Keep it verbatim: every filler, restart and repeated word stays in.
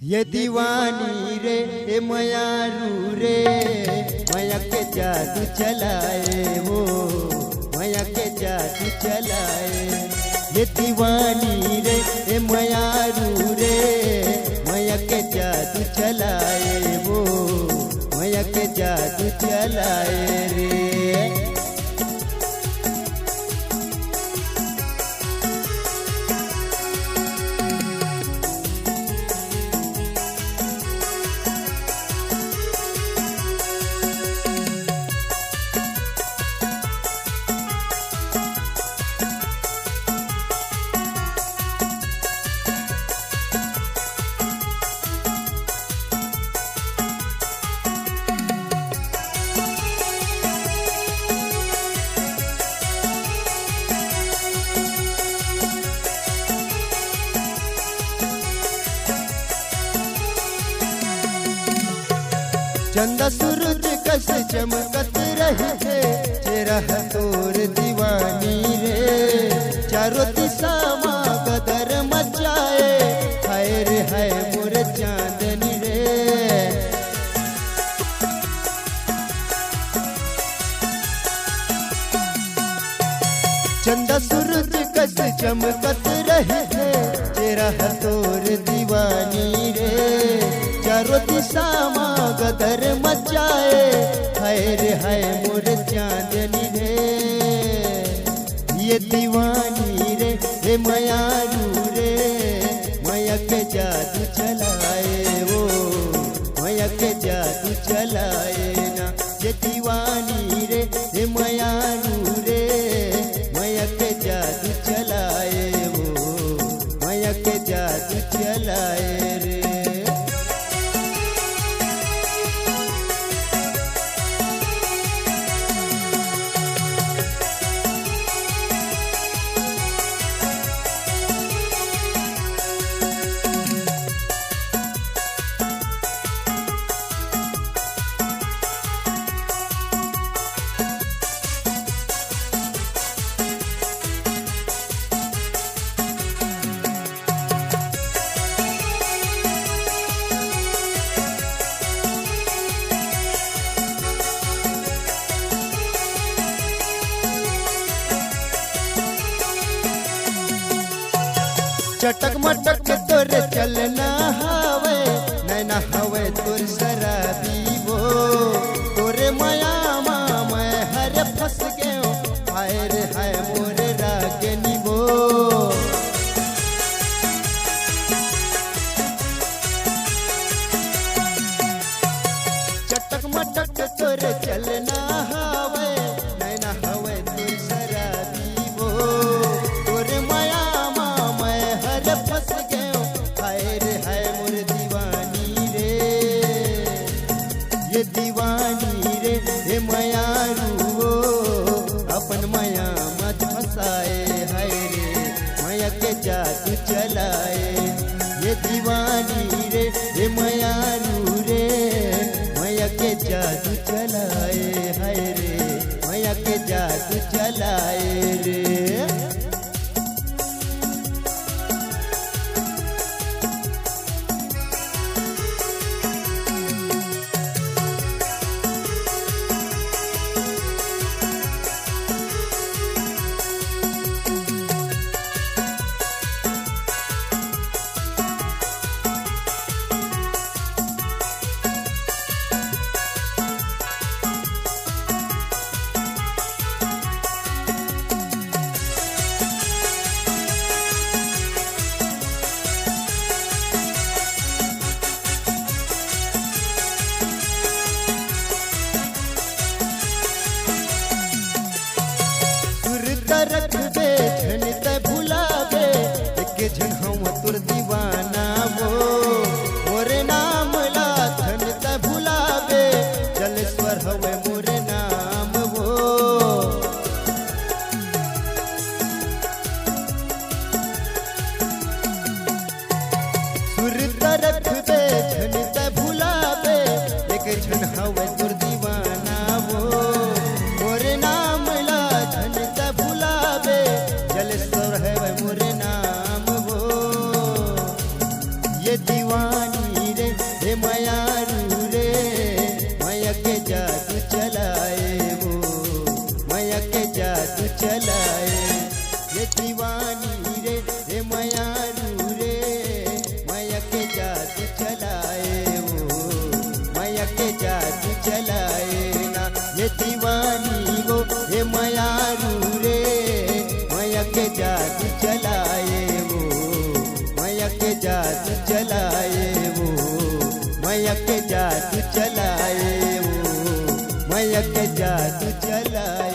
ये दीवानी रे, ए मयारू रे, मया के जादू चलाए वो, मया के जादू चलाए। ये दीवानी रे, ए मयारू रे, मया के जादू चलाए वो, मया के जादू चलाए रे। चंदा सूरज कस चमकत रहिथे, चेहरा ह तोर दीवानी रे। चारों दिशा मा गदर मचाए, हाय रे हाय मोर चांदनी रे। चंदा सूरज कस चमकत रहिथे, चेहरा ह तोर दीवानी रे। चारों दिशा मा गदर मचाए, हाय रे हाय मोर चांदनी रे। ये दीवानी रे, हे मयारू रे, मया के जादू चलाए वो, मया के जादू चलाए ना। ये दीवानी रे, हे मयारू रे, मया के जादू चलाए वो, मया के जादू चलाए रे। चटक मटक के तोर चलना हवे, नैना हवे तोर शराबी वो। तोरे मया मा मैं हर फंस गयो, हाय रे हाय मोर रागनी वो। चटक मटक तोर चलना हवे, नैना हवे तोर शराबी वो। तोर मया मा मैं हर फंस गयो, हाय रे हाय मोर दीवानी रे। ये दीवानी रे, हे मयारू वो, अपन मया मत फंसाए, हाय रे, मया के जादू चलाए। ये दीवानी रे, हे मयारू रे, मया के जादू चलाए, हाय रे, मया के जादू चलाए रे। सुर त रखबे झन त भुलाबे, एक झन हंव तोर दीवाना वो। मोरे नाम ला झन त भुलाबे, जलेश्वर हवे मोरे नाम वो। सुर त रखबे झन त भुलाबे, एक झन हवे तोर दीवाना वो। मोरे नाम ला झन त भुलाबे, जलेश्वर हवे मोरे नाम वो। ये दीवानी मयारू रे, मया के जादू चलाए वो, मया के जादू चलाए। ये दीवानी रे, ये मयारू रे, मया के जादू चलाए वो, मया के जादू चलाए ना। ये दीवानी वो, ये मयारू रे, मया के जादू चलाए वो, मया के जादू चलाए वो, मया के जादू चलाए वो, मया के जादू चलाए।